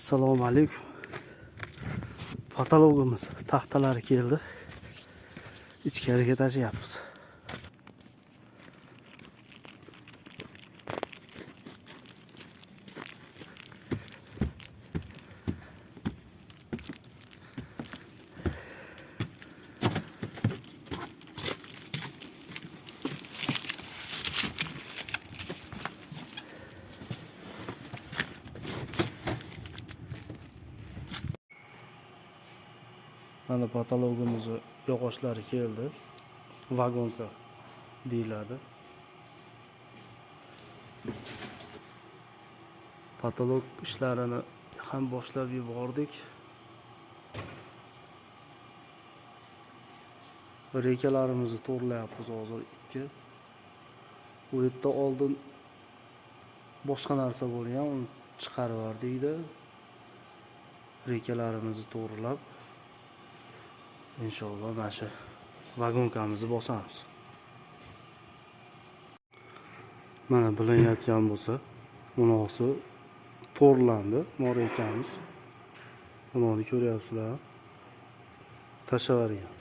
Assalomu alaykum. Потолок imiz taxtalari keldi. Ichkariga tashiyapmiz. Mana потолок imizni yog'ochlari keldi. Вагонка deyiladi. Потолок ishlarini ham boshlab yubordik. Reykalarimizni to'g'rilayapmiz hozir ikki. U yerda oldin boshqa narsa bo'lgan, uni chiqarib yubordikda. Reykalarimizni to'g'rilab inshaalloh mana shu вагонка mizni bosamiz. Mana bilinayotgan bo'lsa, bunisi to'g'rilandi, moreykamiz. Buni ko'ryapsizlar. Tashlavergan.